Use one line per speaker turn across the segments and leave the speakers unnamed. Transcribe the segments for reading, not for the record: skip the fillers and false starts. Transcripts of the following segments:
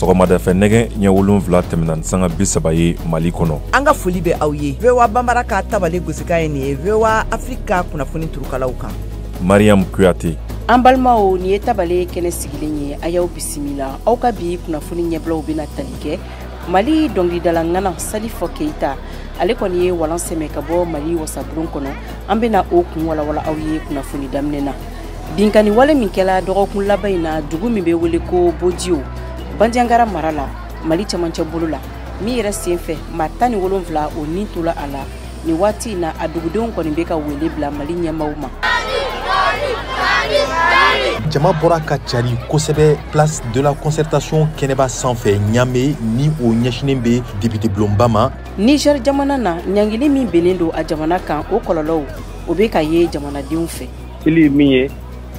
Sɔgɔmada fɛ nɛgɛ ɲɛ 7 tɛmɛna ni sanga 30 ye Mali kɔnɔ.
An ka foli bɛ aw ye. VOA Bambara ka tabale gosikan ye nin ye VOA Afrique ka kunnafoni turukalaw kan.
Mariam Kuyate.
An balimaw, nin ye tabale kɛnɛ sigilen ye, a y'aw bisimila. Aw ka bi kunnafoni ɲɛbilaw bɛna tali kɛ Mali dɔnkilidala ŋana Salif Keita, ale kɔni ye walan sɛmɛ ka bɔ Mali wasabulon kɔnɔ. An bɛna o kun walawala aw ye kunnafoni daminɛ na. Binkanni wale min kɛla dɔgɔkun laban in na, dugu min bɛ wele ko Bodiyo, Bandiagara mara la, Mali cɛmancɛ bolo la, min yɛrɛ senfɛ maa 17 o nin tola a la. Nin waati in na, a dugudenw kɔni bɛ ka wele bila Mali ɲɛmaaw ma.
Jama bɔra ka cari kosɛbɛ place de la concertation kɛnɛba sanfɛ Ɲame, ni o ɲɛsinnen bɛ député bulonba ma.
Niger jamana na, ɲangili min bennen don a jamana kan, o kɔlɔlɔw o bɛ ka ye jamanadenw fɛ.
Seli min ye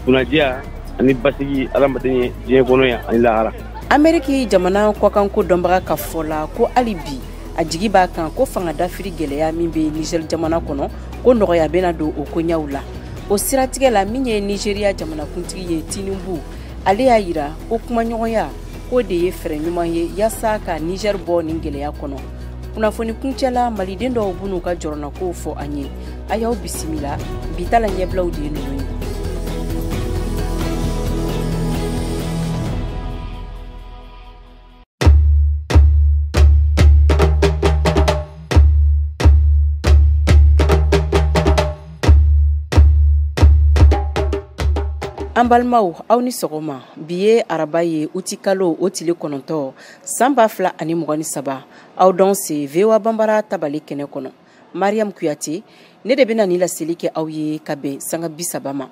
kunnadiya ani basigi adamaden ye diɲɛ kɔnɔ yan ani lahara.
Ameriki jamana kɔkanko dɔnbaga ka fɔ la ko hali bi a jigi b'a kan ko fanga dafiri gɛlɛya min bɛ Niger jamana kɔnɔ, ko nɔgɔya bɛna don o koɲaw la. O siratigɛ la, min ye Nigeria jamanakuntigi ye Tinubu, ale y'a yira ko kumaɲɔgɔnya k'o de ye fɛɛrɛ ɲuman ye yaasa ka Niger bɔ nin gɛlɛya kɔnɔ. Kunnafoni kuncɛla, maliden dɔw b'u ka jɔrɔnakow fɔ an ye. A y'aw bisimila, bi ta la ɲɛbilaw de ye ninnu ye. An balimaw, aw ni sɔgɔma. Bi ye araba ye, utikalo o tile 9 san 2023. Aw dɔn se VOA Bambara tabale kɛnɛ kɔnɔ. Mariam Kuyate ne de bɛna nin laseli kɛ aw ye ka bɛn sanga 30 ma.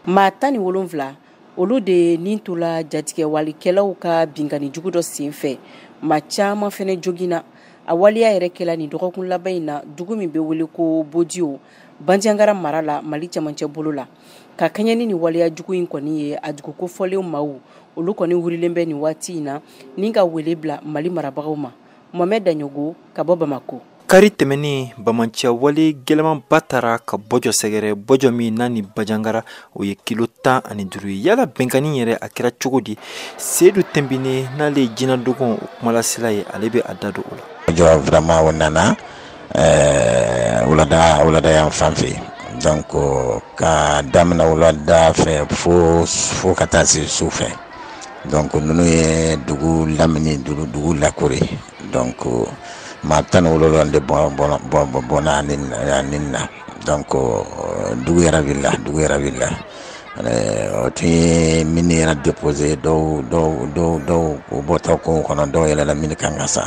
Maa 17 olu de nin tola jatigɛwalikɛlaw ka binkanni jugu dɔ senfɛ. Maa caman fɛnɛ joginna. A waleya yɛrɛ kɛla nin dɔgɔkun laban in na, dugu min bɛ wele ko Bodiyo, Bandiagara mara la, Mali cɛmancɛ bolo la. Ka kɛɲɛ ni nin waleya jugu in kɔni ye, a dugu kofɔlen maaw olu kɔni wurilen bɛ nin waati in na ni ka wele bila Mali marabagaw ma. Mohamed Daɲogo ka bɔ Bamako.
Kari tɛmɛnen, bamanciya wale gɛlɛmanba taara ka Bɔjɔ sɛgɛrɛ. Bɔjɔ min n'a ni Bandiagara o ye kilo 15 ye. Yala bɛnkanni yɛrɛ a kɛra cogo di? Seyidu Tɛnbine n'ale ye jinɛdogon o kumalasila ye, ale bɛ a da don o la.
Bɔjɔ vraiment o nana wulada yan fan fɛ. Donc ka daminɛ wulada fɛ fo ka taa se su fɛ. Donc ninnu ye dugu lamini, dugu lakori. Donc maa 17 de bɔnna a nin na. Donc dugu yɛrɛ wulila, dugu yɛrɛ wulila. O tun ye mine yɛrɛ déposé, dɔw dɔw dɔw dɔw u bɔtɔ kungo kɔnɔ, dɔw yɛlɛla mine kan ka sa.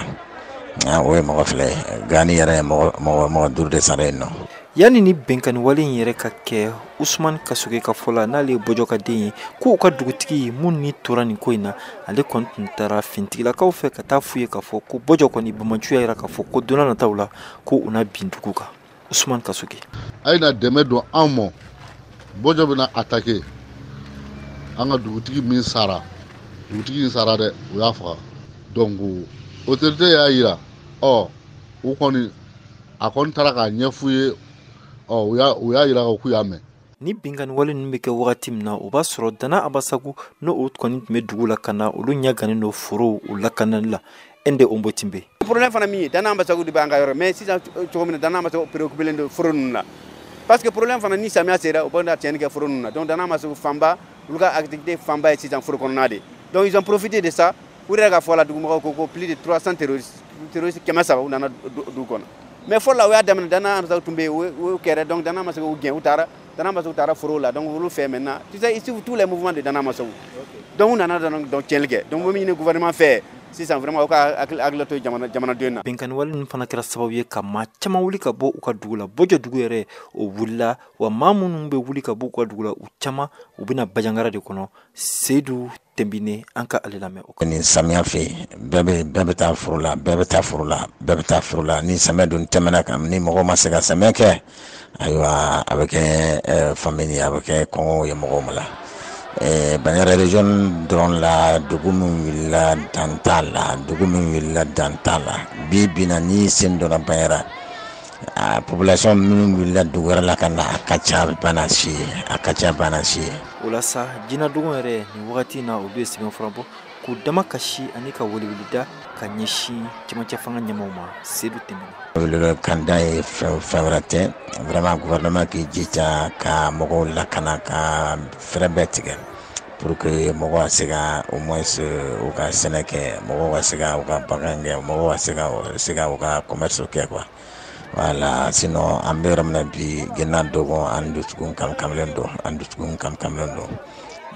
O ye mɔgɔ 2 ye. Gani yɛrɛ ye mɔgɔ 5 de sara yen nɔ.
Yanni ni bɛnkanni wale in yɛrɛ ka kɛ, Usman Kasoge ka fɔ la, n'ale ye Bɔjɔ ka den ye, ko u ka dugutigi mun ni tora nin ko in na, ale kɔni tun taara fintigilakaw fɛ ka taa f'u ye k'a fɔ ko Bɔjɔ kɔni bamanciya yira k'a fɔ ko don nataw la ko u na bin dugu kan. Usman Kasoge.
A ye na dɛmɛ don anw ma. Bɔjɔ bɛna attaquer an ka dugutigi min sara, dugutigi in sara dɛ, u y'a faga. Donc autorité y'a yira, ɔ u kɔni a kɔni taara k'a ɲɛf'u ye. Ɔ u y'a yira k'u y'a mɛn.
Ni binkanni wale ninnu bɛ kɛ wagati min na, o b'a sɔrɔ Dana Abasagu n'o o kɔni tun bɛ dugu la ka na, olu ɲɛ gannen don forow o lakanali la. Ende Ombotimbe.
Problème fana min ye, Dana Abasagu de b'an ka yɔrɔ, mais sisan cogo min na, Dana Abasagu préoccupé len don foro ninnu na. Parce que problème fana ni samiya sera, u bɛ na tiɲɛni kɛ foro ninnu na. Donc Dana Abasagu fanba, olu ka activité fanba ye sisan foro kɔnɔna de. Donc ils ont profité de ça. U yɛrɛ ka fɔ la, dugumɔgɔw ko plus de 300 terroristes, terroristes 300 u nana dugu kɔnɔ. Mais fɔlɔ la, u y'a daminɛ, Dana Abasagu tun bɛ yen, u y'o kɛrɛ. Donc Dana Abasagu gɛn, u taara Dana Abasagu taara foro la. Donc olu fɛ maintenant, tu sais, ils suivent tous les mouvements de Dana Abasagu. Donc u nana donc tiɲɛli kɛ. Donc u bɛ min ɲini gouvernement fɛ sisan, vraiment u ka hakili to jamanaden na.
Binkanni wale ninnu fana kɛra sababu ye ka maa caman wuli ka bɔ u ka dugu la. Bɔjɔ dugu yɛrɛ o wulila wa, maa minnu bɛ wuli ka bɔ u ka dugu la, u caman u bɛna Bandiagara de kɔnɔ. Seyidu Tɛnbine, an ka ale lamɛn o kan.
Nin samiya fɛ, bɛɛ bɛ taa foro la, bɛɛ bɛ taa foro la, bɛɛ bɛ taa foro la. Ni samiya dun tɛmɛna kan, ni mɔgɔ ma se ka samiya kɛ, ayiwa, a bɛ kɛ famine ye, a bɛ kɛ kɔngɔ ye mɔgɔw ma la. Bandiagara région dɔrɔn la, dugu min wulila dan t'a la, dugu min wulila dan t'a la. Bi bi na, n'i sen donna Bandiagara, a population minnu wulila dugu wɛrɛ la ka na, a ka ca bana si ye, a ka ca bana si ye.
O la sa, jinɛdogo yɛrɛ nin wagati in na, olu ye sɛbɛnfura bɔ K'u dama kasi ani ka weleweleda ka ɲɛsin cɛmancɛ fanga ɲɛmaaw ma. Sedu Tɛmɛnɛ.
Welewelekanda ye fɛn wɛrɛ tɛ, vraiment gouvernement k'i jija ka mɔgɔw lakana, ka fɛɛrɛ bɛɛ tigɛ pour que mɔgɔw ka se ka au moins u ka sɛnɛ kɛ, mɔgɔw ka se ka u ka bagan kɛ, mɔgɔw ka se ka u ka commerce kɛ quoi. Voilà, sinon an bɛ yɔrɔ min na bi, gɛnna dɔgɔn, an dusukun kamkamlen don, an dusukun kamkamlen don.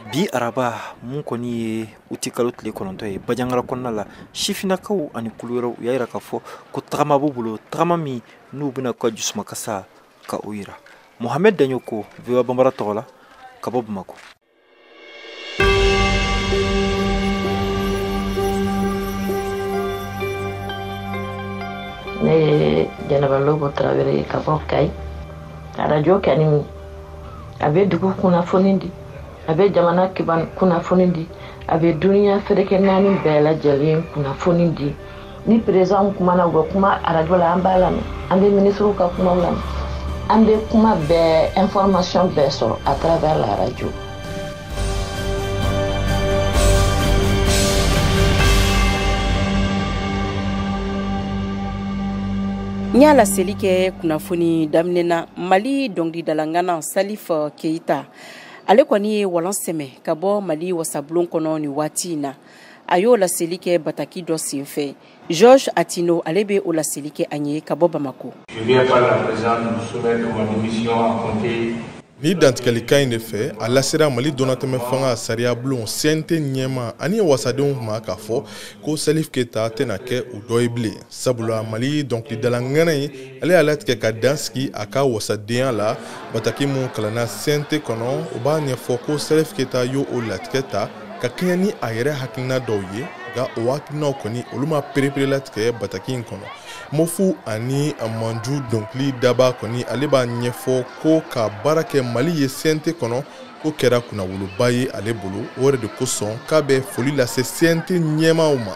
Bi araba mun kɔni ye uti kalo tile 9 ye, Bajangara kɔnɔna la, sifinnakaw ani kulu wɛrɛw u y'a yira k'a fɔ ko tagama b'u bolo, tagama min n'u bɛna ka jusumakasa ka o yira. Mohamed Daɲoko, VOA Bambara tɔgɔ la, ka bɔ Bamakɔ.
Ne ye Jɛnɛba Lobo Tarawele ye ka bɔ Kayi. Arajo kɛni a bɛ dugu kunnafoni di, a bɛ jamana kunnafoni di, a bɛ duniya ferekɛ naani bɛɛ lajɛlen kunnafoni di. Ni président kumana, u bɛ kuma arajo la, an b'a lamɛn, an bɛ ministres ka kumaw lamɛn, an bɛ kuma bɛɛ, information bɛɛ sɔrɔ à travers la radio.
N y'a laseli kɛ kunnafoni daminɛ na, Mali dɔnkilidalangana Salif Keita, ale kɔni ye walan sɛmɛ ka bɔ Mali wasabulon kɔnɔ nin waati in na. A y'o laseli kɛ bataki dɔ senfɛ. Georges Atino, ale bɛ o laseli kɛ an ye ka bɔ Bamako.
Je viens par la présente vous soumettre ma démission à compter.
Ni dantigɛlikan in de fɛ, a lasera Mali dɔnnatɛmɛ fanga sariya bulon CNT ɲɛma ani wasadenw ma k'a fɔ ko Salif Keita tɛna kɛ o dɔ ye bilen, sabula Mali dɔnkilidala ŋana in, ale y'a latigɛ ka dan sigi a ka wasadenya la. Bataki mun kalanna CNT kɔnɔ, o b'a ɲɛfɔ ko Salif Keita y'o o latigɛ ta ka kɛɲɛ ni a yɛrɛ hakilina dɔw ye, nka o hakilinaw kɔni olu ma perepere latigɛ bataki in kɔnɔ. Mofu ani Manju dɔnkili daba kɔni, ale b'a ɲɛfɔ ko ka baara kɛ Mali ye CNT kɔnɔ, ko kɛra kunnawoloba ye ale bolo. O yɛrɛ de kosɔn k'a bɛ foli lase CNT ɲɛmaaw ma.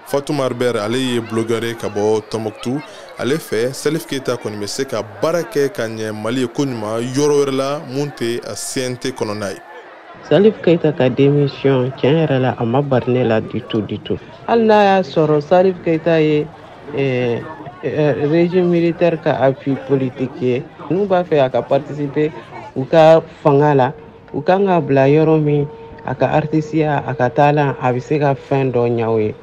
Fatou Arbert, ale ye blogueur ye ka bɔ Tombouctou. Ale fɛ, Salif Keita kɔni bɛ se ka baara kɛ ka ɲɛ Mali ye koɲuman yɔrɔ wɛrɛ la mun tɛ CNT kɔnɔna ye.
Salif Keita ka démission, tiɲɛ yɛrɛ la, a ma bari ne la du tout du tout. Hali n'a y'a sɔrɔ Salif Keita ye régime militaire ka appui politique ye, n'u b'a fɛ a ka participer u ka fanga la, u kan ka bila yɔrɔ min a ka artisiya, a ka taalan, a bɛ se ka fɛn dɔ ɲɛ o ye.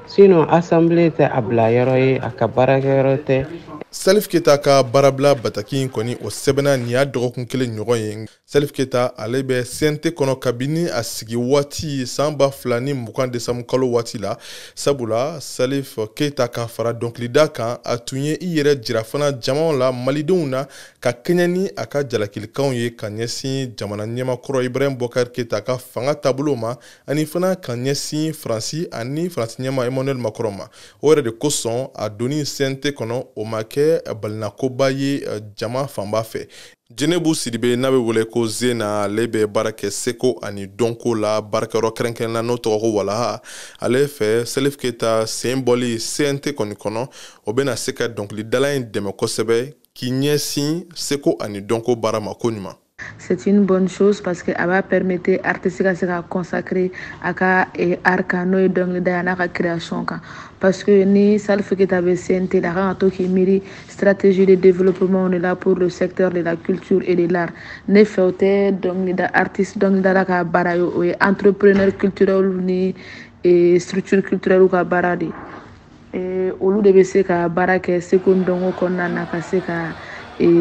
Sinon assemblée tɛ a bila yɔrɔ ye, a ka baarakɛyɔrɔ tɛ.
Salif Keita ka baarabila bataki in kɔni, o sɛbɛnna nin y'a dɔgɔkun kelen ɲɔgɔn ye. Salif Keita, ale bɛ CNT kɔnɔ kabini a sigi waati san 2020 décembre kalo waati la, sabula Salif Keita ka fara dɔnkilida kan, a tun ye i yɛrɛ jira fana jamaw la, malidenw na, ka kɛɲɛ ni a ka jalakilikanw ye ka ɲɛsin jamana ɲɛmakɔrɔ Ibrahim Boubacar Keita ka fanga taabolo ma, ani fana ka ɲɛsin Faransi ani Faransi ɲɛma Emmanuel Macron ma. O yɛrɛ de kosɔn a donni CNT kɔnɔ, o ma kɛ balinakoba ye jama fanba fɛ. Jenebu Sidibe, n'a bɛ wele ko Zena, ale bɛ baara kɛ seko ani dɔnko la baarakɛyɔrɔ kɛrɛnkɛrɛnna n'o tɔgɔ ko Walaha. Ale fɛ, Salif Keita sen bɔli CNT kɔni kɔnɔ, o bɛna se ka dɔnkilidala in dɛmɛ kosɛbɛ k'i ɲɛsin seko ani dɔnko baara ma koɲuman.
C'est une bonne chose parce que a b'a permettre artiste ka se ka consacrer a ka art kan, n'o ye dɔnkilida ye, n'a ka création kan. Parce que ni Salif Keita bɛ CNT la, a kan ka to k'i miiri stratégie de développement de la pour le secteur de la culture et de l'art. Ne fɛ, o tɛ dɔnkilida artiste dɔnkilidala ka baara ye, o ye entrepreneur culturel ni structure culturelle ka baara de ye. Olu de bɛ se ka baara kɛ seko ni dɔnko kɔnɔna na, ka se ka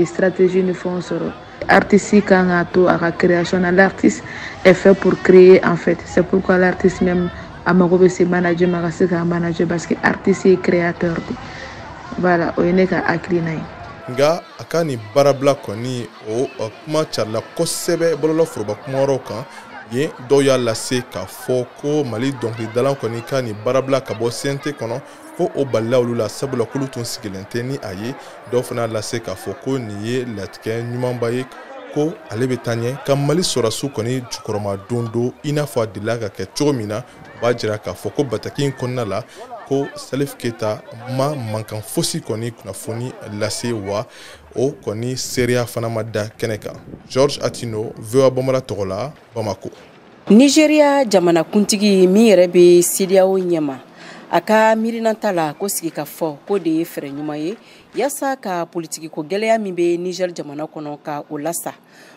stratégie ni fɛnw sɔrɔ. Artiste kan ka to a ka création na. L'artiste est fait pour créer en fait. C'est pourquoi l'artiste même a mago bɛ se manager ma ka se k'a manager, parce que artiste ye créateur de. Voilà, o ye ne ka hakilina ye.
Nka a ka nin baarabila kɔni, o kuma carila kosɛbɛ bɔlɔlɔ foroba kumayɔrɔw kan. Yen dɔw y'a lase k'a fɔ ko Mali dɔnkilidala kɔni ka nin baarabila ka bɔ CNT kɔnɔ, ko o balila olu la, sabula k'olu tun sigilen tɛ ni a ye. Dɔw fana y'a lase k'a fɔ ko nin ye latigɛ ɲumanba ye, ko ale bɛ taa ɲɛ ka Mali sɔrɔdasiw kɔni jukɔrɔma don don, i n'a fɔ a delila ka kɛ cogo min na. O b'a jira k'a fɔ ko bataki in kɔnɔna la, ko Salif Keita ma mankan fosi kɔni kunnafoni lase, wa o kɔni seereya fana ma da kɛnɛ kan. Georges Atino, VOA Bambara tɔgɔ la, Bamako.
Nigeria jamanakuntigi min yɛrɛ bɛ CEDEAO ɲɛma, a ka miirinanta la ko sigikafɔ ko de ye fɛɛrɛ ɲuman ye yaasa ka politikiko gɛlɛya min bɛ Niger jamana kɔnɔ ka o lasa.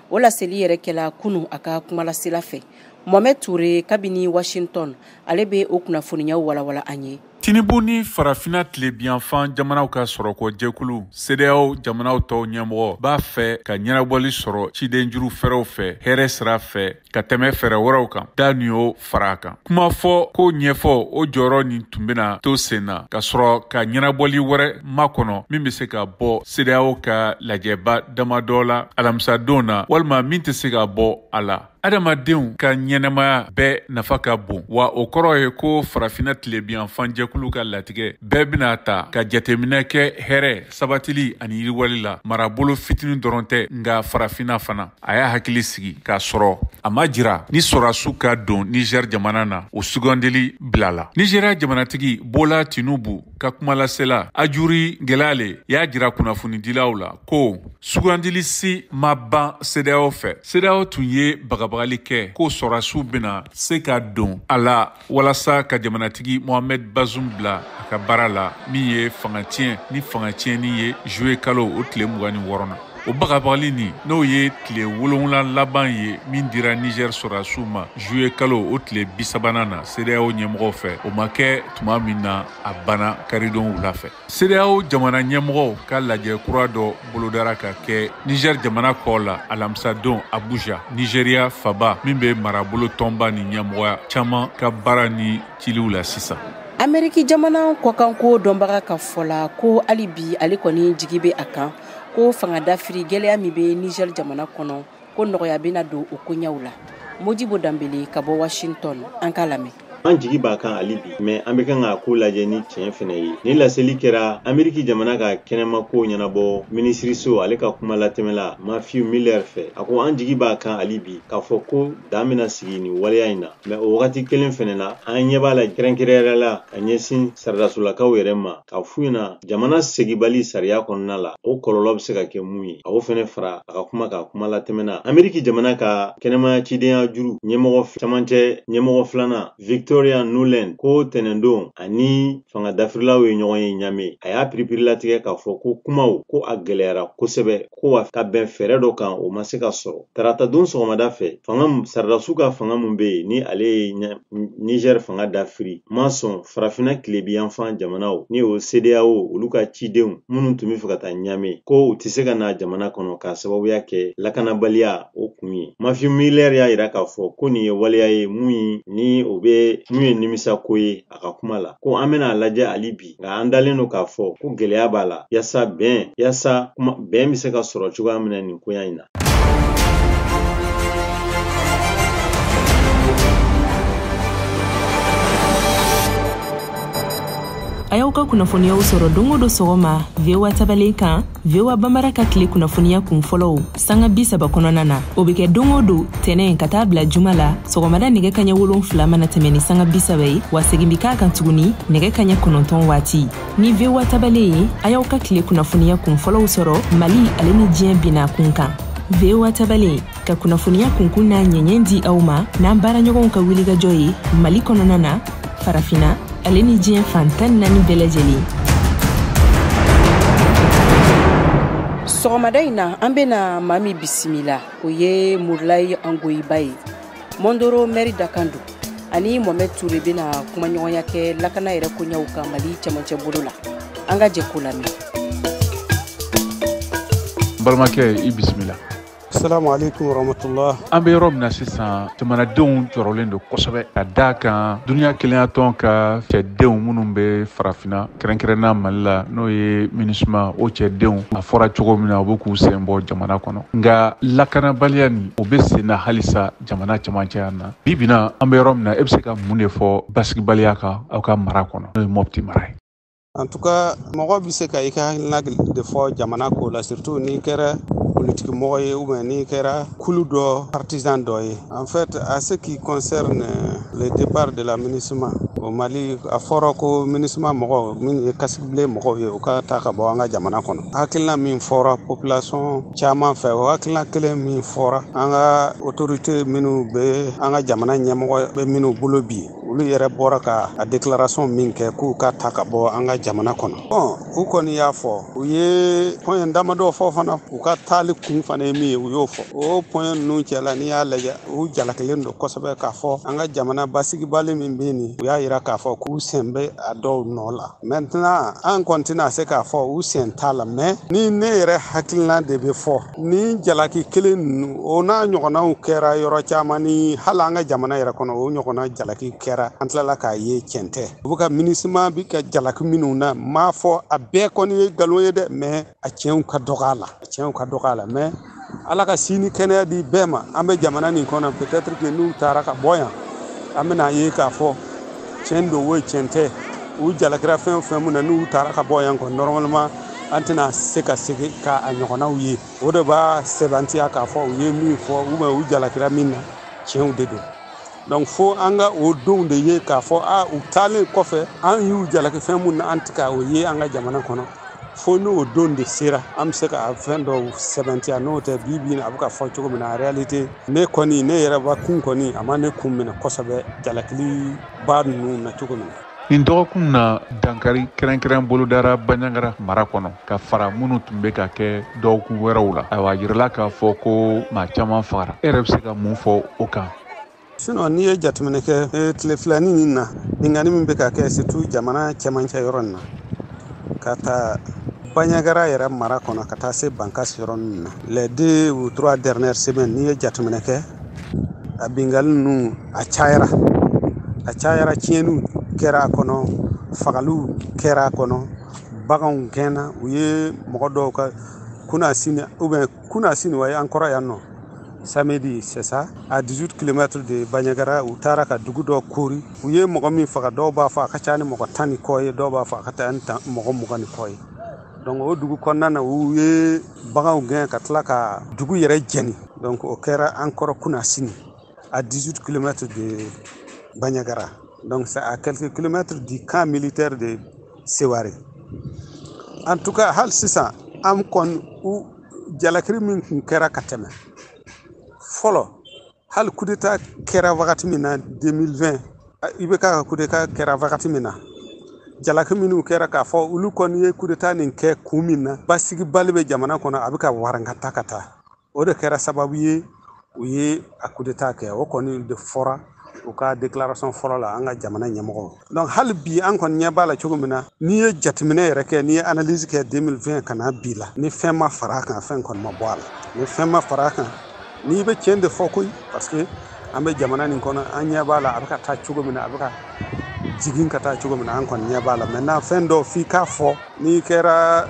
O laseli yɛrɛ kɛla kunu a ka kumalasela fɛ. Mohamed Toure kabini Washington, ale bɛ o kunnafoniyaw walawala an ye.
Tinubu ni Farafina tilebinyanfan jamanaw ka sɔrɔko jɛkulu CEDEAO jamanaw tɔw ɲɛmɔgɔ b'a fɛ ka ɲɛnabɔli sɔrɔ cidenjuru fɛrɛw fɛ hɛrɛ sira fɛ ka tɛmɛ fɛɛrɛ wɛrɛw kan, da nin y'o fara a kan. Kuma fɔ ko ɲɛfɔ o jɔyɔrɔ nin tun bɛna to sen na ka sɔrɔ ka ɲɛnabɔli wɛrɛ makɔnɔ min bɛ se ka bɔ CEDEAO ka lajɛba damadɔ la alamisadon na, walima min tɛ se ka bɔ a la. Adamadenw ka ɲɛnamaya bɛɛ nafa ka bon, wa o kɔrɔ ye ko Farafinna tilebinyanfan jɛkulu ka latigɛ bɛɛ bɛna ta ka jateminɛ kɛ hɛrɛ sabatili ani yiriwali la, marabolo fitinin dɔrɔn tɛ, nka Farafinna fana. A y'a hakili sigi k'a sɔrɔ a ma jira ni sɔrɔdasiw ka don Niger jamana na, o sugandili bilala. Nigeria jamanatigi Bola Tinubu ka kumalasela Ajuri Gelale y'a jira kunnafonidilaw la ko sugandili si ma ban CEDEAO fɛ. CEDEAO tun ye bagabagali kɛ ko sɔrɔdasiw bɛna se ka don a la walasa ka jamanatigi Mohamed Bazoum bila a ka baara la, min ye fanga tiɲɛ ni fanga tiɲɛni ye juillet kalo o tile 26 na. O bagabagali nin, n'o ye tile 7 laban ye min dira Niger sɔrɔdasiw ma juillet kalo o tile 30 na CEDEAO ɲɛmɔgɔw fɛ, o ma kɛ tuma min na a banna karidon wula fɛ. CEDEAO jamana ɲɛmɔgɔw ka lajɛ kura dɔ bolodara ka kɛ Niger jamana kɔ la alamisadon Abuja, Nigeria faba min bɛ marabolo tɔnba ni ɲɛmɔgɔya caman ka baara ni ciliw la sisan.
Ameriki jamana kɔkanko dɔnbaga ka fɔ la ko hali bi ale kɔni jigi bɛ a kan ko fanga dafiri gɛlɛya min bɛ Niger jamana kɔnɔ, ko nɔgɔya bɛna don o koɲɛw la. Modibo Danbele ka bɔ Washington, an k'a lamɛn.
An jigi b'a kan hali bi, mɛ an bɛ kan k'a ko lajɛ ni tiɲɛ fɛnɛ ye. Ni laseli kɛra Ameriki jamana ka kɛnɛmako ɲɛnabɔ minisiriso ale ka kuma latɛmɛla Matthew Miller fɛ. A ko an jigi b'a kan hali bi k'a fɔ ko dan bɛna sigi nin waleya in na, mɛ o wagati kelen fɛnɛ na an ɲɛ b'a la kɛrɛnkɛrɛnyɛrɛ la ka ɲɛsin saradasolakaw yɛrɛ ma k'a f'u ɲɛna jamana segibali sariya kɔnɔna la o kɔlɔlɔ bɛ se ka kɛ mun ye. A o fɛnɛ fara a ka kuma ka kuma latɛmɛna Ameriki jamana ka kɛnɛmaya cidenya juru ɲɛmɔgɔ camancɛ ɲɛmɔgɔ filanan Victoria Nuland ko tɛnɛndon ani fanga dafirilaw ye ɲɔgɔn ye Ɲame. A y'a piripirilatigɛ k'a fɔ ko kumaw ko a gɛlɛyara kosɛbɛ, ko wa ka bɛn fɛɛrɛ dɔ kan o ma se ka sɔrɔ. Taratadon sɔgɔmada fɛ, fanga saradasiw ka fanga mun bɛ yen ni ale ye Niger fanga dafiri ma sɔn Farafinna tilebiyanfan jamanaw ni o CEDEAO olu ka cidenw minnu tun bɛ fɛ ka taa Ɲame ko u tɛ se ka na jamana kɔnɔ k'a sababuya kɛ lakanabaliya o kun ye. Matthew Miller y'a jira k'a fɔ ko nin ye waleya ye mun ni o bɛ mun ye nimisako ye a ka kuma la, ko an bɛna lajɛ hali bi, nka an dalen don k'a fɔ ko gɛlɛya b'a la yaasa bɛn bɛ se ka sɔrɔ cogoya min na nin koɲa in na.
A y'aw ka kunnafoniyaw sɔrɔ don o don sɔgɔma VOA tabalen kan, VOA Bambara ka tile kunnafoniya kun fɔlɔw sanga 30 kɔnɔna na. O bɛ kɛ don o don tɛnɛn ka taa bila juma la sɔgɔmada nɛgɛ kaɲɛ 7 mana tɛmɛ ni sanga 30 ye, wa segin bɛ k'a kan tuguni nɛgɛ kaɲɛ 9 waati. Ni VOA tabalen ye, a y'aw ka tile kunnafoniya kun fɔlɔw sɔrɔ Mali ale ni diɲɛ binna kun kan. VOA tabalen ka kunnafoniya kunkun n'a ɲɛɲɛ di aw ma n'an baaraɲɔgɔnw ka wulikajɔ ye Mali kɔnɔna na, Farafinna ale ni diɲɛ fan 14 bɛɛ lajɛlen.
Sɔgɔmada in na an bɛna maa min bisimila, o ye Murulayi Angoyiba ye, Mondoro mɛri dakan don, ani Mohamed Toure bɛna kumaɲɔgɔnya kɛ lakana yɛrɛ koɲɛw kan Mali cɛmancɛ bolo la. An ka jɛ k'o lamɛn.
N balimakɛ, i bisimila.
Assalamu alaikum warahmatullah.
An bɛ yɔrɔ min na sisan, jamanadenw jɔrɔlen don kosɛbɛ ka d'a kan duniya kelenyatɔn ka cɛdenw minnu bɛ Farafinna kɛrɛnkɛrɛnna Mali la, n'o ye MINUSMA o cɛdenw, a fɔra cogo min na u bɛ k'u sen bɔ jamana kɔnɔ, nka lakanabaliya nin o bɛ sen na halisa jamana cɛmancɛ na. Bi bi na an bɛ yɔrɔ min na, e bɛ se ka mun de fɔ basigibaliya kan aw ka mara kɔnɔ, n'o ye Mopti mara ye?
En tout cas, mɔgɔ bɛ se ka i ka hakilina de fɔ jamana ko la, surtout n'i kɛra politique mɔgɔ ye ou bien n'i kɛra kulu dɔ partisan dɔ ye. En fait, à ce qui concerne le départ de la MINUSMA au Mali, a fɔra ko MINUSMA mɔgɔw minnu ye casque bleu mɔgɔw ye, u ka taa ka bɔ an ka jamana kɔnɔ. Hakilina min fɔra population caman fɛ, o hakilina kelen min fɔra an ka autorité minnu bɛ an ka jamana ɲɛmɔgɔ bɛ minnu bolo bi, olu yɛrɛ bɔra ka a déclaration min kɛ k'u ka ta ka bɔ an ka jamana kɔnɔ. Bon, u kɔni y'a fɔ, u ye point damadɔ fɔ fana, u ka taali kun fana ye min ye, u y'o fɔ. O point ninnu cɛla, n'i y'a lajɛ, u jalakilen don kosɛbɛ k'a fɔ an ka jamana basigibali min bɛ nin, u y'a yira k'a fɔ k'u sen bɛ a dɔw nɔ la. Maintenant, an kɔni tɛna se k'a fɔ u sen t'a la, mais ni ne yɛrɛ hakilina de bɛ fɔ, ni jalaki kelen ninnu o n'a ɲɔgɔnnaw kɛra yɔrɔ caman, ni hali an ka jamana yɛrɛ kɔnɔ, o ɲɔgɔnna jalaki kɛra, an tilala k'a ye tiɲɛ tɛ. U bɛ ka MINUSMA bi ka jalaki minnu na, m'a fɔ a bɛɛ kɔni ye nkalon ye dɛ, mais a tiɲɛw ka dɔgɔ a la, a tiɲɛw ka dɔgɔ a la. Mais Ala ka sini kɛnɛya di bɛɛ ma. An bɛ jamana nin kɔnɔ, peut-être que n'u taara ka bɔ yan, an bɛna ye k'a fɔ tiɲɛ don o tiɲɛ tɛ. U jalakira fɛn o fɛn mun na, n'u taara ka bɔ yan kɔni, normalement an tɛna se ka segin ka a ɲɔgɔnnaw ye. O de b'a sɛbɛntiya k'a fɔ u ye min fɔ ou bien u jalakira min na, tiɲɛw de don. Donc fo an ka o donw de ye k'a fɔ a u taalen kɔfɛ, an y'u jalaki fɛn mun na, an tɛ ka o ye an ka jamana kɔnɔ. Fo n'o don de sera, an bɛ se ka fɛn dɔw sɛbɛntiya. N'o tɛ, bi bi in a bɛ ka fɔ cogo min na, en réalité ne kɔni, ne yɛrɛ bakun kɔni, a ma ne kun minɛ kosɛbɛ jalakili ba ninnu na cogo min na.
Nin dɔgɔkun na, dankari kɛrɛnkɛrɛn bolodara Banjagara mara kɔnɔ ka fara minnu tun bɛ ka kɛ dɔgɔkun wɛrɛw la. Ayiwa, a yirala k'a fɔ ko maa caman fagara. E yɛrɛ bɛ se ka mun fɔ o kan?
Sinon, n'i ye jateminɛ kɛ tile filanin nin na, binkanni min bɛ ka kɛ surtout jamana cɛmancɛ yɔrɔ nin na, ka taa Banjagara yɛrɛ mara kɔnɔ ka taa se Bankasi yɔrɔ ninnu na, les 2 ou 3 dernières semaines, n'i ye jateminɛ kɛ, a binkanni ninnu a cayara, a cayara, tiɲɛniw kɛra a kɔnɔ, fagaliw kɛra a kɔnɔ, baganw gɛnna, u ye mɔgɔ dɔw ka kunasini ou bien kunasini wa an kɔrɔ yan nɔ, samedi, c'est ça, à 18 km de Banjagara, u taara ka dugu dɔ kori, u ye mɔgɔ min faga, dɔw b'a fɔ a ka ca ni mɔgɔ 10 ni kɔ ye, dɔw b'a fɔ a ka ca ni mɔgɔ 20 ni kɔ ye. Donc o dugu kɔnɔna na, u ye baganw gɛn ka tila ka dugu yɛrɛ jɛni. Donc o kɛra an kɔrɔ kunasini, à 18 km de Banjagara. Donc c'est à quelques kilomètres du camp militaire de Seware. En tout cas, hali sisan an kɔni, u jalakiri min tun kɛra ka tɛmɛ fɔlɔ, hali coup d'état kɛra wagati min na 2020, IBK ka coup d'état kɛra wagati min na, jalaki minnu kɛra k'a fɔ olu kɔni ye coup d'état nin kɛ kun min na, basigibali bɛ jamana kɔnɔ, a bɛ ka warankata ka taa, o de kɛra sababu ye u ye a coup d'état kɛ. O kɔni de fɔra u ka déclaration fɔlɔ la an ka jamana ɲɛmɔgɔw. Donc hali bi an kɔni ɲɛ b'a la cogo min na, n'i ye jateminɛ yɛrɛ kɛ, n'i ye analyse kɛ 2020 ka na bi la, ni fɛn ma fara a kan, fɛn kɔni ma bɔ a la. Ni fɛn ma fara a kan, n'i bɛ tiɲɛ de fɔ koyi, parce que an bɛ jamana nin kɔnɔ, an ɲɛ b'a la a bɛ ka taa cogo min na, a bɛ ka jigin ka taa cogo min na, an kɔni ɲɛ b'a la. Maintenant, fɛn dɔw f'i k'a fɔ, n'i kɛra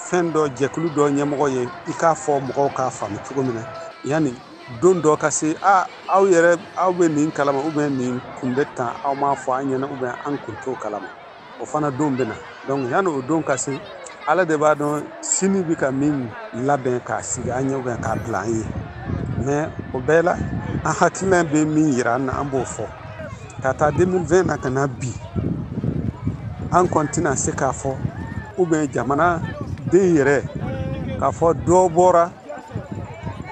fɛn dɔ jɛkulu dɔ ɲɛmɔgɔ ye, i k'a fɔ mɔgɔw k'a faamu cogo min na, yanni don dɔ ka se, a aw yɛrɛ aw bɛ nin kalama ou bien nin kun bɛ tan, aw m'a fɔ an ɲɛna ou bien an kun t'o kalama, o fana don bɛ na. Donc yanni o don ka se, Ala de b'a dɔn sini bɛ ka min labɛn k'a sigi an ɲɛ ou bien k'a bila an ye. Mais o bɛɛ la, an hakilina bɛ min yira an na, an b'o fɔ. Ka taa 2020 na ka na bi, an kɔni tɛna se k'a fɔ ou bien jamana den yɛrɛ k'a fɔ dɔ bɔra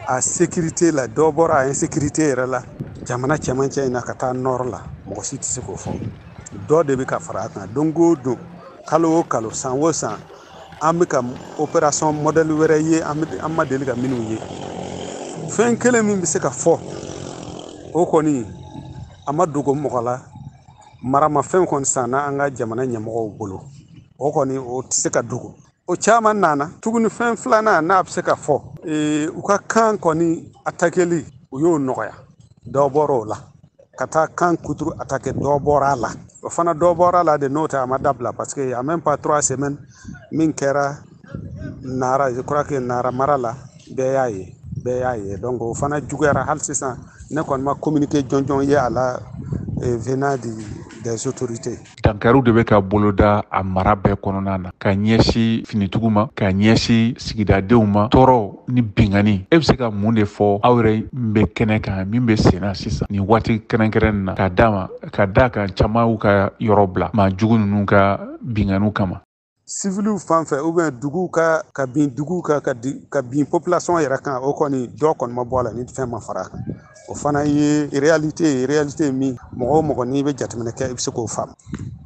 a sécurité la, dɔ bɔra a insécurité yɛrɛ la jamana cɛmancɛ in na ka taa nord la, mɔgɔ si tɛ se k'o fɔ. Dɔ de bɛ ka fara a kan don o don, kalo o kalo, san o san, an bɛ ka opération modèle wɛrɛ ye an ma deli ka minnu ye. Fɛn kelen min bɛ se ka fɔ, o kɔni a ma dogo mɔgɔ la, maramafɛn kɔni sanna an ka jamana ɲɛmɔgɔw bolo, o kɔni o tɛ se ka dogo. O caman nana tuguni. Fɛn filanan n'a bɛ se ka fɔ, u ka kan kɔni atakeli, u y'o nɔgɔya, dɔ bɔra o la ka taa kan kuturu attaquer, dɔ bɔra a la, o fana dɔ bɔra a la de, n'o tɛ a ma dabila, parce que y a même pas 3 semaines min kɛra Nara, je crois que Nara mara la, bɛɛ y'a ye, bɛɛ y'a ye. Donc o fana juguyara. Hali sisan ne kɔni ma communiqué jɔnjɔn ye a la venant du des autorités.
Dankariw de bɛ ka boloda a mara bɛɛ kɔnɔna na, ka ɲɛsin finitigiw ma, ka ɲɛsin sigidadenw ma, tɔɔrɔ ni binkanni. E bɛ se ka mun de fɔ aw yɛrɛ bɛ kɛnɛ kan min bɛ sen na sisan nin waati kɛrɛnkɛrɛnnen na, ka d'a ma ka d'a kan caman y'u ka yɔrɔ bila maa jugu ninnu ka binkanniw kama?
Civiliw fan fɛ ou bien duguw ka bin duguw kan, ka bin population yɛrɛ kan, o kɔni dɔ kɔni ma bɔ a la ni fɛn ma fara a kan. O fana ye réalité min mɔgɔ o mɔgɔ n'i bɛ jateminɛ kɛ, i bɛ se k'o faamu.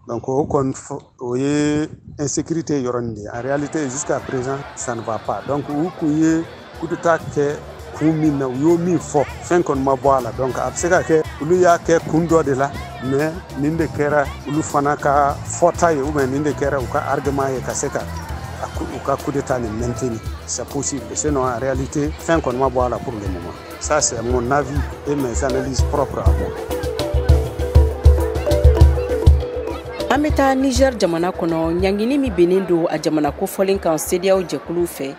Donc o kɔni, o ye insécurité yɔrɔnin de ye. En réalité, jusqu'à présent, ça ne va pas. Donc u kun ye coup d'état kɛ kun min na, u y'o min fɔ, fɛn kɔni ma bɔ a la. Donc a bɛ se ka kɛ olu y'a kɛ kun dɔ de la, mais nin de kɛra olu fana ka fɔta ye, ou bien nin de kɛra u ka argument ye ka se ka u ka coup d'état nin maintenir. C'est possible. Sinon, en réalité, fɛn kɔni ma bɔ a la pour le moment. Ça, c'est mon avis et mes analyses propres à moi.
An bɛ taa Niger jamana kɔnɔ. Ɲangini min bennen don a jamana kofɔlen kan CEDEAO jɛkulu fɛ,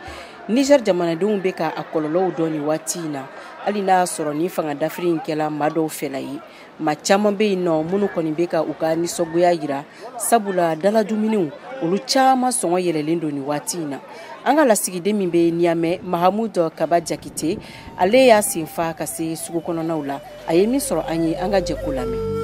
Niger jamanadenw bɛ ka a kɔlɔlɔw dɔn nin waati in na. Hali n'a y'a sɔrɔ ni fanga dafiri in kɛla maa dɔw fɛla ye, maa caman bɛ yen nɔ minnu kɔni bɛ ka u ka nisɔngoya yira, sabula daladumuniw olu caman sɔngɔ yɛlɛlen don nin waati in na. An ka lasigiden min bɛ Niamey, Mahamud Kaba Jakite, ale y'a senfa ka se sugu kɔnɔnaw la. A ye min sɔrɔ an ye, an ka jɛ k'o lamɛn.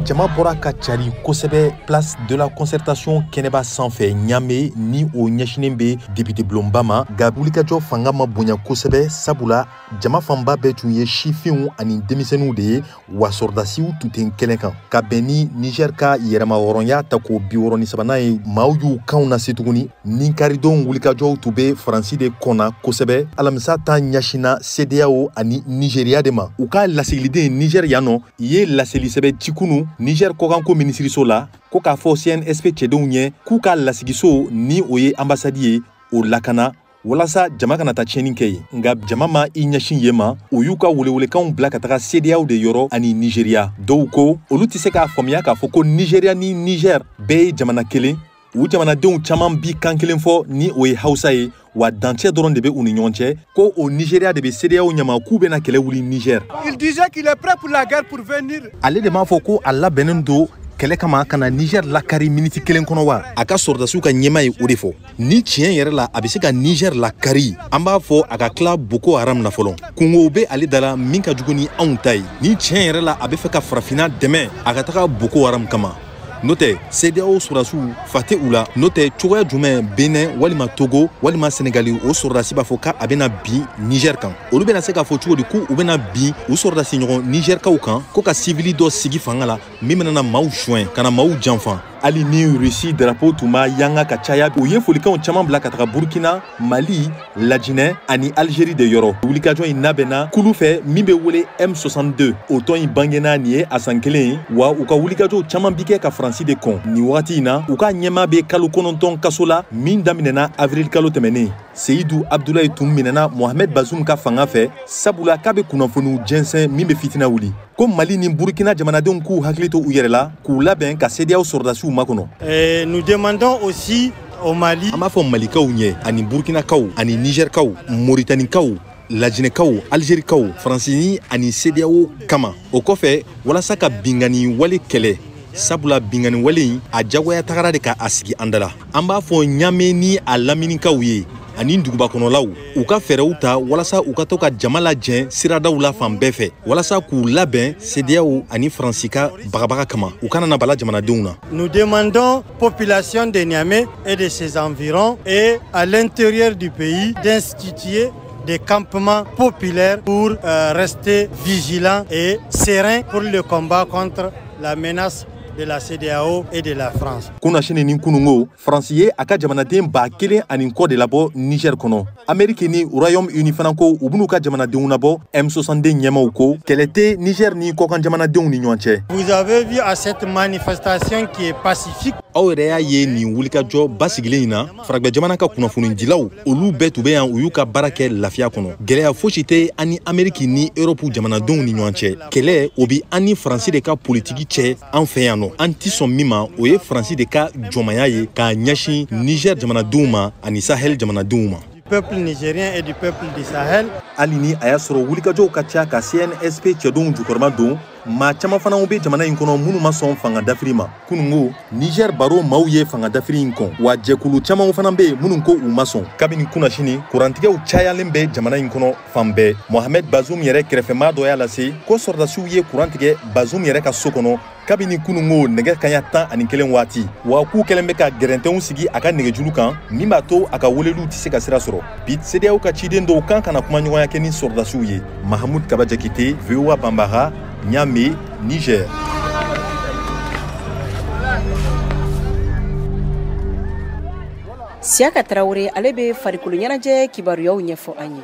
Jama bɔra ka cari kosɛbɛ place de la concertation kɛnɛba sanfɛ Ɲame, ni o ɲɛsinen bɛ député bulonba ma. Nka wulikajɔ fanga ma bonya kosɛbɛ, sabula jama fanba bɛɛ tun ye sifinw ani denmisɛnninw de ye, wa sɔrɔdasiw tun tɛ kɛnɛ kan. Ka bɛn ni Niger ka yɛrɛmahɔrɔnya tako 63nan ye, maaw y'u kanw lase tuguni. Ni karidon wulikajɔw tun bɛ Faransi de kɔnna kosɛbɛ. Alamisa ta ɲɛsinna CEDEAO ani Nigéria de ma. U ka lasigiliden Niger yan nɔ ye laselisɛbɛn ci kunu Niger kɔkanko minisiriso la, ko k'a fɔ CNSP cɛdenw ɲɛ k'u ka lasigiso, ni o ye ambassade ye, o lakana walasa jama kana taa tiɲɛni kɛ yen. Nka jama ma i ɲɛsin yen ma, u y'u ka welewelekanw bila ka taga CEDEAO de yɔrɔ ani Nigéria. Dɔw ko olu tɛ se k'a faamuya k'a fɔ ko Nigéria ni Niger bɛɛ ye jamana kelen, u jamanadenw caman bi kan kelen fɔ, ni o ye Hausa ye, wa dancɛ dɔrɔn de bɛ u ni ɲɔgɔn cɛ, ko o Nigéria de bɛ CEDEAO ɲama k'u bɛna kɛlɛ wuli Niger.
Il disait qu'il est prêt pour la guerre pour venir.
Ale de m'a fɔ ko a labɛnnen don kɛlɛ kama ka na Niger lakari miniti kelen kɔnɔ wa? A ka sɔrɔdasiw ka ɲɛmaa ye o de fɔ. Ni tiɲɛ yɛrɛ la a bɛ se ka Niger lakari, an b'a fɔ a ka tila Boko Haram na fɔlɔ. Kungow bɛ ale da la min ka jugu ni anw ta ye. Ni tiɲɛ yɛrɛ la a bɛ fɛ ka farafinna dɛmɛ, a ka taga Boko Haram kama. N'o tɛ, CEDEAO sɔrɔdasiw fa tɛ u la. N'o tɛ, cogoya jumɛn Benin walima Togo walima Senegali o sɔrɔdasi b'a fɔ k'a bɛna bin Niger kan? Olu bɛna se k'a fɔ cogo di k'u bɛna bin u sɔrɔdasi ɲɔgɔn Nigerkaw kan, ko ka sivili dɔ sigi fanga la min bɛna na maaw suɲɛ, ka na maaw janfa? Hali ni Russie drapeau tun b'a yanga ka caya, u ye folikanw caman bila ka taga Burkina, Mali, Lajinɛ ani Algérie de yɔrɔ. Wulikajɔ in labɛnna kulu fɛ min bɛ wele M62. O tɔn in bangena nin ye a san kelen ye, wa u ka wulikajɔw caman bi kɛ ka Faransi de kɔn. Nin wagati in na, u ka ɲɛmaa bɛ kalo 9 kaso la min daminɛna avril kalo tɛmɛnen. Seyidu Abdulayi tun minɛna Mohamed Bazoum ka fanga fɛ, sabula k'a bɛ kunnafoniw jɛnsɛn min bɛ fitina wuli. Ko Mali ni Burkina jamanadenw k'u hakili to u yɛrɛ la, k'u labɛn ka CEDEAO sɔrɔdasiw makɔnɔ.
Nous demandons aussi au Mali.
An b'a fɔ Malikaw ɲɛ ani Burkinakaw ani Nigerkaw, Mauritaniekaw, Lajinɛkaw, Algérikaw, Faransi ani CEDEAO kama. O kɔfɛ, walasa ka binkanni wale kɛlɛ, sabula binkanni wale in a jagoya tagara de ka a sigi an da la. An b'a fɔ Ɲame ni a laminikaw ye ani duguba kɔnɔlaw, u ka fɛɛrɛw ta walasa u ka to ka jama lajɛ siradaw la fan bɛɛ fɛ, walasa k'u labɛn CEDEAO ani Faransi ka bagabaga kama, u kana na bala jamanadenw na.
Nous demandons population de Niamey et de ses environs et à l'intérieur du pays d'instituer des campements populaires pour rester vigilants et sereins pour le combat contre la menace de la CEDEAO et de la France.
Kunasini ni kunungo, Faransi ye a ka jamanaden 1000 ni kɔ de labɔ Niger kɔnɔ. Amérique ni Royaume-Uni fana ko u b'u ka jamanadenw labɔ. M62 ɲɛmaw ko kɛlɛ tɛ Niger ni kɔkan jamanadenw ni ɲɔgɔn cɛ.
Vous avez vu à cette manifestation qui est pacifique.
Aw yɛrɛ y'a ye nin wulikajɔ basigilen in na, faragwɛ jamana ka kunnafonidilaw olu bɛɛ tun bɛ yan, u y'u ka baara kɛ lafiya kɔnɔ. Gɛlɛya fosi tɛ an ni Amérique ni Europe jamanadenw ni ɲɔgɔn cɛ. Kɛlɛ o bi an ni Faransi de ka politiki cɛ an fɛ yan nɔ. An ti sɔn min ma, o ye Faransi de ka jɔnmaya ye k'a ɲɛsin Niger jamanadenw ma ani Sahel jamanadenw ma.
peuple nigérien et du peuple du Sahel.
Hali ni a y'a sɔrɔ wulikajɔw ka ca ka CNSP cɛdenw jukɔrɔma don, maa caman fana bɛ jamana in kɔnɔ minnu ma sɔn fanga dafiri ma. Kunungo, Niger baro maaw ye fanga dafiri in kɔn, wa jɛkulu caman fana bɛ yen minnu ko u ma sɔn. Kabini kunnasini, kurantigɛw cayalen bɛ jamana in kɔnɔ fan bɛɛ. Mohamed Bazoum yɛrɛ kɛrɛfɛmaa dɔ y'a lase ko sɔrɔdasiw ye kuran tigɛ Bazoum yɛrɛ ka so kɔnɔ kabini kunungo nɛgɛ kanɲɛ 11 waati, wa k'u kɛlen bɛ ka gɛrɛntɛnw sigi a ka nɛgɛjuru kan min b'a to a ka weleliw tɛ se ka sira sɔrɔ. Bi CEDEAO ka ciden dɔw kan kana kumaɲɔgɔnya kɛ ni sɔrɔdasiw ye. Mahamud Kaba Jakite, VOA Banbara, Niamey, Niger.
Siaka Traoré ale bɛ farikolo ɲɛnajɛ kibaruyaw ɲɛfɔ an ye.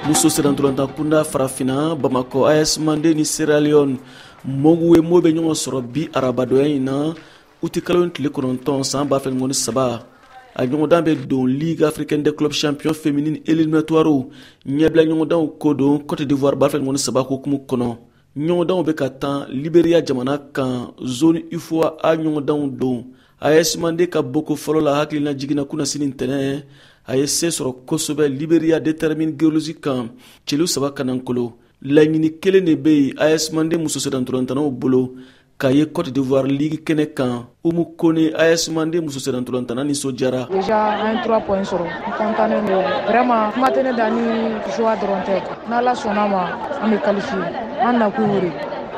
Muso sennantolatan kunda farafinna Bamakɔ AS Mande ni Sierra Leone Moguwemo bɛ ɲɔgɔn sɔrɔ bi arabadonya in na utikalo tile 9 san 2023. A ɲɔgɔndan bɛ don Ligue africaine des clubs champions féminine éliminatoire ɲɛbila ɲɔgɔndanw ko don Côte d'Ivoire 2023 hukumu kɔnɔ. Ɲɔgɔndanw bɛ ka tan Liberia jamana kan zone UFOA A ɲɔgɔndanw don. AS Mande ka bɔko fɔlɔ la hakilina jiginna kunnasini ntɛnɛn a ye se sɔrɔ kosɛbɛ Liberia détermine géologie kan celu 3 kanankolo. Laɲini kelen de bɛ yen AS Mande muso sennantolatannaw bolo k'a ye Côte d'Ivoire ligue kɛnɛ kan. Umu Kone AS Mande muso sennantolatanna nisɔndiyara.
Déjà an ye 3 points sɔrɔ, n content don vraiment. Kuma tɛ ne da ni joie dɔrɔn tɛ, n'Ala sɔnna ma an bɛ qualifier, an nakun y'o de.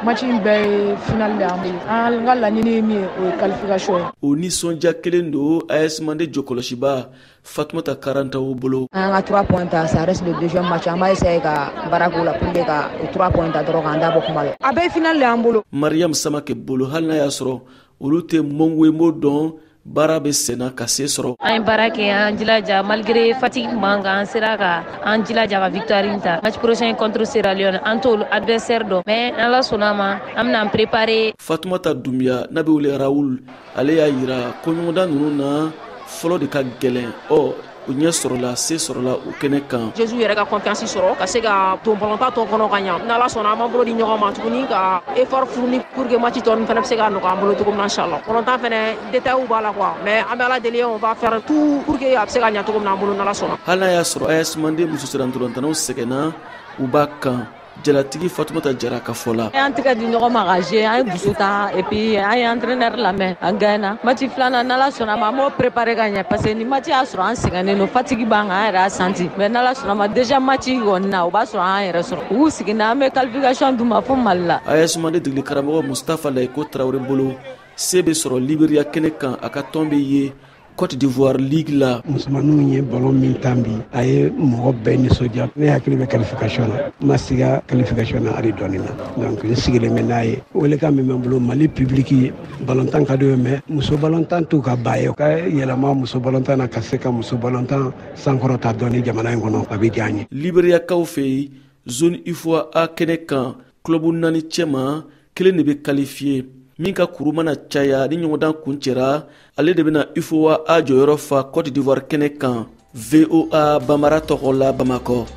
Match in bɛɛ ye finale de y'an bolo, an ka laɲini ye min ye o ye qualification ye.
O nisɔndiya kelen don AS Mande jɔkɔlɔsiba Fatoumata Karantaw bolo.
An ka 3 points ta, ça reste le deuxième match, an b'a essayer ka baara k'o la pour que ka 3 points ta dɔrɔn k'an da bɔ kuma la. A bɛɛ ye finale de y'an bolo.
Mariam Samake bolo, hali n'a y'a sɔrɔ olu tɛ Mongwemo dɔn, baara bɛ senna ka se sɔrɔ.
An ye baara kɛ, an jilaja malgré fatigue b'an kan, an sera ka an jilaja ka victoire in ta. Match prochain contre Sierra Leone, an t'olu adversaire dɔn, mais n'Ala sɔnna ma an bɛna an préparer.
Fatoumata Doumbia n'a bɛ wele Raoul, ale y'a yira ko ɲɔgɔndan ninnu na fɔlɔ de ka gɛlɛn, ɔ o ɲɛ sɔrɔla, se sɔrɔla o kɛnɛ kan.
Jésus yɛrɛ ka confiance sɔrɔ ka se ka don balontan tɔ kɔnɔ ka ɲa. N'Ala sɔnna an b'an bolo di ɲɔgɔn ma tuguni ka effort fourni pour que match tɔ ninnu fana bɛ se ka nɔgɔya an bolo cogo min na inchallah. Balontan fana détails b'a la quoi, mais an bɛ Ala deli on va faire tout pour que a bɛ se ka ɲa cogo min na an bolo n'Ala sɔnna.
Hali n'a y'a sɔrɔ AS Mande muso sennantolatannaw sɛgɛnna, u b'a kan. Jalatigi Fatoumata Jara ka fɔ la.
An tɛgɛ di ɲɔgɔn ma ka jouer, an ye dusu ta et puis an ye entraîneur lamɛn, an gagnera. Match filanan n'Ala sɔnna ma an b'o préparer ka ɲɛ parce que ni match y'a sɔrɔ an sɛgɛnnen don, fatigue b'an kan, an yɛrɛ y'a senti. Mais n'Ala sɔnna ma déjà match kɔni na o b'a sɔrɔ an yɛrɛ sɔrɔ. U k'u sigi n'a an bɛ qualification d'u ma fo Mali la.
AS Mande degeli karamɔgɔ Mustapha Layiko Traoré bolo, se bɛ sɔrɔ Liberia kɛnɛ kan, a ka tɔn bɛ ye Côte d'Ivoire Ligue la.
Musomaninw ye ballon min tan bi, a ye mɔgɔ bɛɛ nisɔndiya. Ne hakili bɛ qualification na, n ma siga qualification na hali dɔɔni na. Donc n sigilen bɛ n'a ye. Welekan min bɛ n bolo, Mali public ballontan ka d'u ye, mais muso ballontan t'u ka ba ye. U ka yɛlɛma muso ballontan na ka se ka muso ballontan sankɔrɔta dɔɔni jamana in kɔnɔ, a bɛ diya an ye.
Liberiyakaw fɛ yen, zone UFOA A kɛnɛ kan, club 4 cɛma kelen de bɛ qualifié. Min ka kuru mana caya ni ɲɔgɔndan kuncɛra, ale de bɛna UFOA A jɔyɔrɔ fa Côte d'Ivoire kɛnɛ kan. VOA Bamara tɔgɔ la Bamakɔ,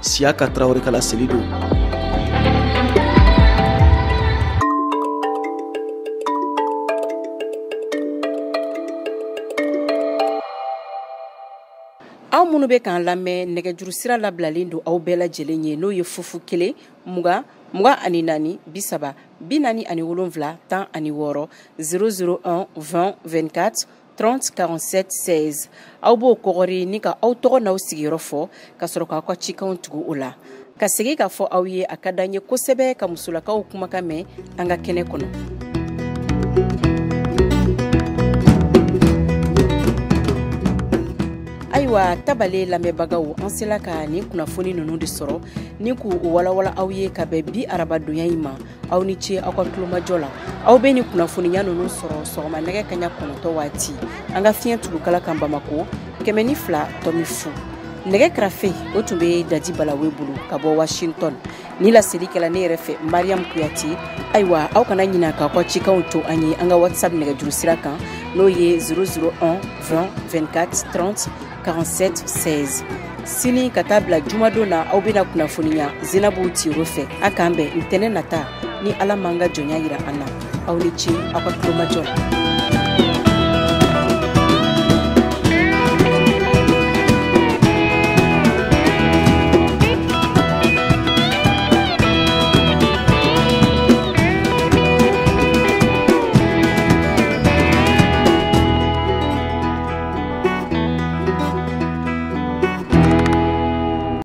Siaka Traoré ka laseli don.
Aw minnu bɛ k'an lamɛn, nɛgɛjuru sira labilalen don aw bɛɛ lajɛlen ye, n'o ye 0 0 20 24 30 47 16 001 20 24 30 47 16. Aw b'o kɔgɔri ni ka aw tɔgɔ n'aw sigiyɔrɔ fɔ ka sɔrɔ k'aw ka cikanw tugu o la. Ka segin k'a fɔ aw ye, a ka d'an ye kosɛbɛ ka musolakaw kumakan mɛn an ka kɛnɛ kɔnɔ. Ayiwa tabale lamɛnbagaw, an sela ka nin kunnafoni ninnu de sɔrɔ ni k'u walawala aw ye ka bɛn bi arabadonya in ma. Aw ni ce aw ka tulomajɔ la. Aw bɛ nin kunnafoniya ninnu sɔrɔ sɔgɔma nɛgɛ kanɲɛ 9 waati an ka fiɲɛ tulukala kan Bamakɔ 102.0. Nɛgɛ karafe o tun bɛ Dadi Balawe bolo ka bɔ Washington. Ni laseli kɛla ne yɛrɛ fɛ Mariam Kuyate. Ayiwa aw kana ɲina k'aw ka cikanw to an ye an ka WhatsApp nɛgɛjuru sira kan, n'o ye 001 20 24 30 47 16. Sini ka taa bila jumadon na, aw bɛna kunnafoniya Zenabu Tiro fɛ. A k'an bɛn ntɛnɛn nata ni Ala m'an ka jɔnya yira an na. Aw ni ce aw ka tulomajɔ la.